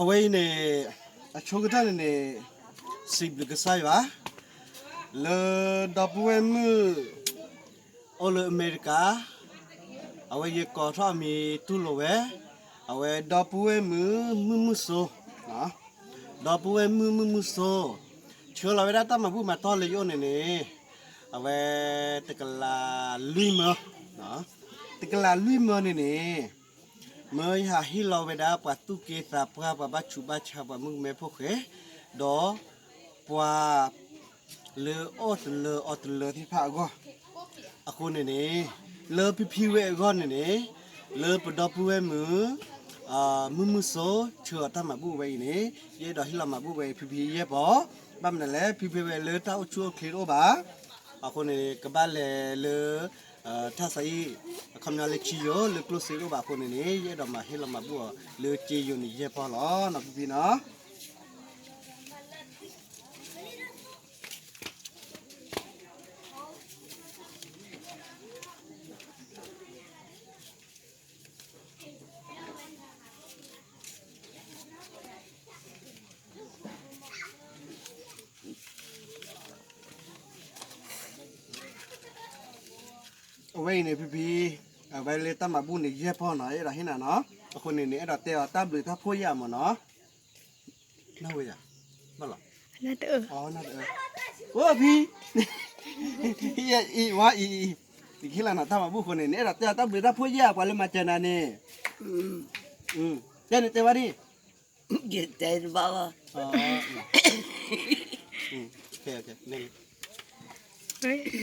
အဝဲအံၤန့ၣ် အဆိကတၢၢ်န့ၣ်န့ၣ် စံးဘျုးကစၢ်ယွၤ လၢဒီပုၢ်ဝဲၢ်မုၣ် အိၣ်လၢအမဲရကၤ အဝဲယကိးထီၣ်အမံၤတူၢ်လိာ်ဝဲ အဝဲဒီပုၢ်ဝဲၢ်မုၣ်မုၢ်မုၢ်စိ ဒီပုၢ်ဝဲၢ်မုၣ်မုၢ်မုၢ်စိ ဆှၢလီၤဝဲဒၣ်တၢ်မၤဘူၣ်မၤတီၢ်လၢယအိၣ်န့ၣ်န့ၣ် အဝဲ တကလးလွံၢ်မၢ တကလးလွံၢ်မၢန့ၣ်န့ၣ် မၢယဟးဟ့ၣ်လီၤဝဲဒၣ်ပှၤသူၣ်က့သးပှၢ် ပှၤဘၣ်ဆူးဘၣ်ဆါ ပှၤမုၣ်ကမဲဖိဃဲ ဒီး ပှၤ လၢအီၣ်တလၢအီတလၢသ့ၣ်တဖၣ်အဂီၢ် အဃိန့ၣ်န့ၣ် လၢဖံဖံဝဲအဂီၢ်န့ၣ်န့ၣ် လၢပဒီပုၢ်ဝဲၢ်မုၣ် မုၢ်မုၢ်စိ ဆှၢအီၤတၢ်မၤဘူၣ်ဝဲအံၤန့ၣ် ယအဲၣ်ဒိးဟ့ၣ်လီၤမၤဘူၣ်ဝဲအံၤ ဖံဖံယဲၢ်ပီၢ် ဘၣ်မနုၤလဲၣ် ဖံဖံဝဲလၢတၢ်အိၣ်ဆူၣ်အိၣ်ချ့တအိၣ်ဘၣ် အဃိန့ၣ် ကဘၣ်လဲၤလၢ ထၣ်ဆါအံၤ အခီပညီလၢကၠ့ယိၤ လၢကျိၣ်စ့တအိၣ်ဘၣ်အဃိန့ၣ်န့ၣ် ယအဲၣ်ဒိးမၤဟ့ၣ်လီၤမၤဘူၣ်အီၤလၢကၠ့ယိၤန့ၣ်ယဲၢ်ပီၢ်လီၤ နီၢ်ဖံဖံနီၤ အဝဲအံၤန့ၣ် ဖံဖံ အဝဲလၢတၢ်မၤဘူၣ်န့ၣ် ယဲၢ်ပီၢ်နီၤ အဲၣ်ဒိးဟ့ၣ်နၤနီၤ အဃိန့ၣ်န့ၣ် အဲၣ်ဒိးတဲအီၤတၢ်ဘျုးတၢ်ဖှိၣ်ယၤမ့ၢ်နီၤ နၢ်ဝဲယၤ ဘၣ်လီၤ နၢ်တအၢ အိၣ်ဖံ အံၤ ဝါအံၤ ယကဟ့ၣ်လီၤနၤတၢ်မၤဘူၣ်အဃိန့ၣ် နအဲၣ်ဒိးတဲအီၤတၢ်ဘျုးတၢ်ဖှိၣ်ယဲၢ် ပှၤလၢမၤစၢၤနၤန့ၣ် တဲန့ၣ်တဲဝဲဒၣ် ယတဲတဘၣ်ဘၣ် န့ၣ်